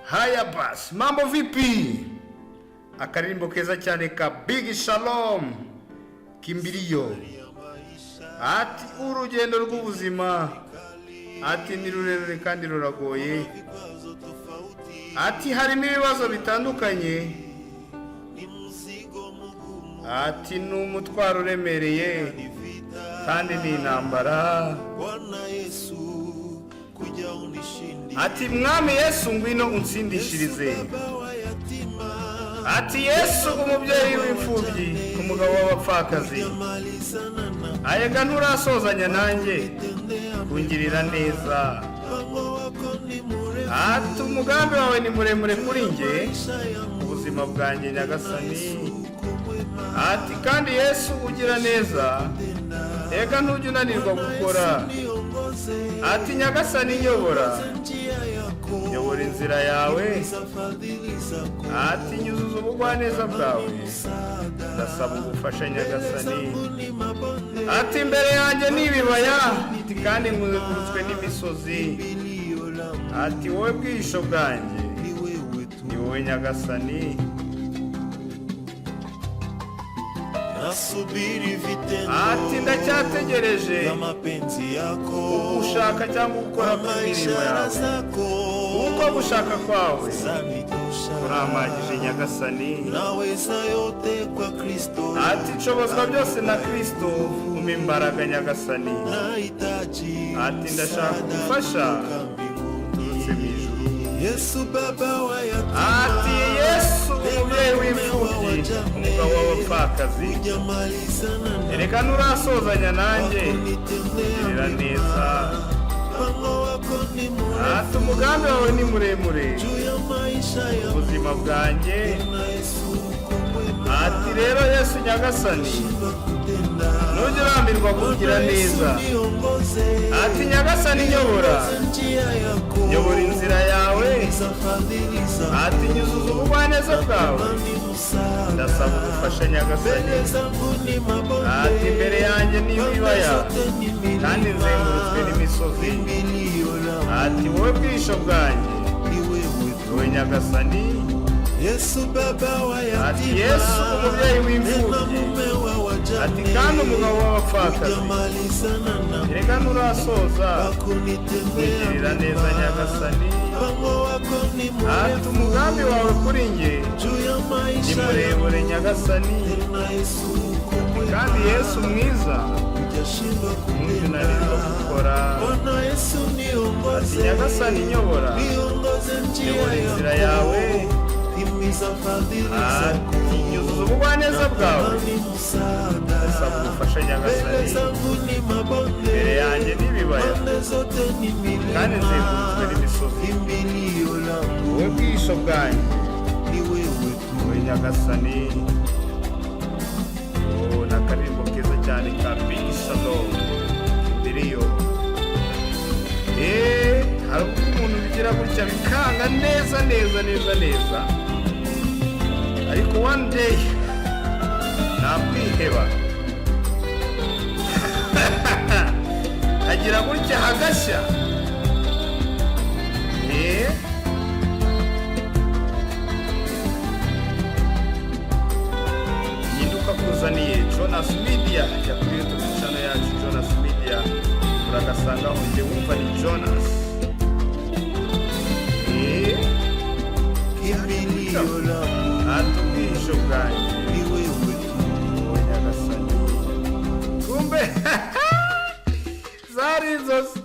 Haya basi, mambo vipi? Akaririmbo keza cyane ka Big Shalom, Kimbilio. Ati urugendo rw'ubuzima, ati ni rurerure kandi ruragoye, ati harimo ibibazo bitandukanye, ati ni umutwaro uremereye kandi ni intambara. Bwana Yesu, kuja unishindie. Ati Mwami Yesu, ngwino unsindishirize. Baba wa yatima, Ati Yesu, umubyeyi w'imfubyi, umugabo w'abapfakazi, malizana na ayega nturasozanya nanjye tendea kungirira neza. Mpango wako ni mrefu, Ati umugambi wawe ni muremure kuri njye, maisha yangu ubuzima bwanjye, Nyagasani. Uko mwema. Ati kandi Yesu ugira neza, ega ntujya unanirwa gukora. Niongoze Ati Nyagasani, nyobora, njia yako, nyobora inzira yawe. za fadhili zako, Ati nyuzuza ubugwaneza bwawe, msaada. ndasaba ubufasha, Nyagasani. Ni mabonde, Ati imbere yanjye ni ibibaya, ati kandi nkuzengurutswe n'imisozi. Kimbilio langu Ati wowe bwihisho bwanjye ni wewe tu. ni wowe, Nyagasani. Nasubiri vitendo Ati ndacyategereje vya mapenzi yako, ugushaka cyangwa gukora kama kw'imirimo ishara yawe, zako kuko gushaka kwawe zanitosha. urampagije, Nyagasani. Naweza yote kwa Kristo Ati nshobozwa byose na Kristo umpa imbaraga, Nyagasani. Nahitaji Ati ndashaka msaada ubufasha kutoka mbinguni. turutse mu ijuru. Yesu baba wa yatima, Ati Yesu, umubyeyi w'imfubyi, umugabo w'abapfakazi, hujamalizana na erega nturasozanya nanjye kunitendea kugirira neza. Mpango wako ni mrefu Ati umugambi wawe ni muremure juu ya maisha yangu, ubuzima bwanjye. Na Yesu uko mwema, Ati rero Yesu Nyagasani, shindwa kutenda. ntujya urambirwa kugira neza. Yesu niongoze, Ati Nyagasani, nyobora, njia yako, nyobora inzira yawe. za fadhili zako, Ati nyuzuza ubugwaneza bwawe, ni msaada. ndasaba ubufasha, Nyagasani. Mbele zangu ni mabonde, Ati imbere yanjye ni ibibaya zote ni milima, kandi nzengurutswe n'imisozi. Kimbilio langu Ati wowe bwihisho bwanjye ni wewe tu. wowe, Nyagasani. Yesu baba wa Ati yatima, Yesu, umubyeyi tena w'imfubyi, mume wa wajane, ati kandi umugabo w'abapfakazi, hujamalizana na erega nturasoza wakunitendea kugirira neza, mema. Nyagasani. Mpango wako ni Ati mrefu umugambi wawe kuri njye juu ya ni maisha muremure, Nyagasani. tena Yesu uko mwema, Kandi Yesu mwiza, hujashindwa ntujya kutenda. unanirwa gukora. Bwana Yesu Ati niongoze, Nyagasani, nyobora, niongoze njia nyobora inzira yako, yawe. timiza fadhili zako, Ati nyuzuza ubugwaneza bwawe, ni msaada. ndasaba ubufasha, Mbele Nyagasani. zangu ni mabonde, Imbere yanjye ni ibibaya pande zote ni milima, kandi nzengurutswe n'imisozi. Kimbilio langu Wowe bwihisho bwanjye ni wewe tu. wowe, Nyagasani. Oh, ni akaririmbo keza cyane ka Big Shalom, Kimbilio. Hari ubwo umuntu bigira gutya bikanga neza neza neza neza, ariko one day ntakwiheba, agira gutya hagashya. Nyinduka kuzaniye Jonas Media, jya kuri YouTube channel yacu Jonas Media, uragasangaho. Njye wumva ni Jonas. Kimbilio langu Ati ubwihisho bwanjye ni wewe tu. Wowe, Nyagasani. Kumbe zari inzozi.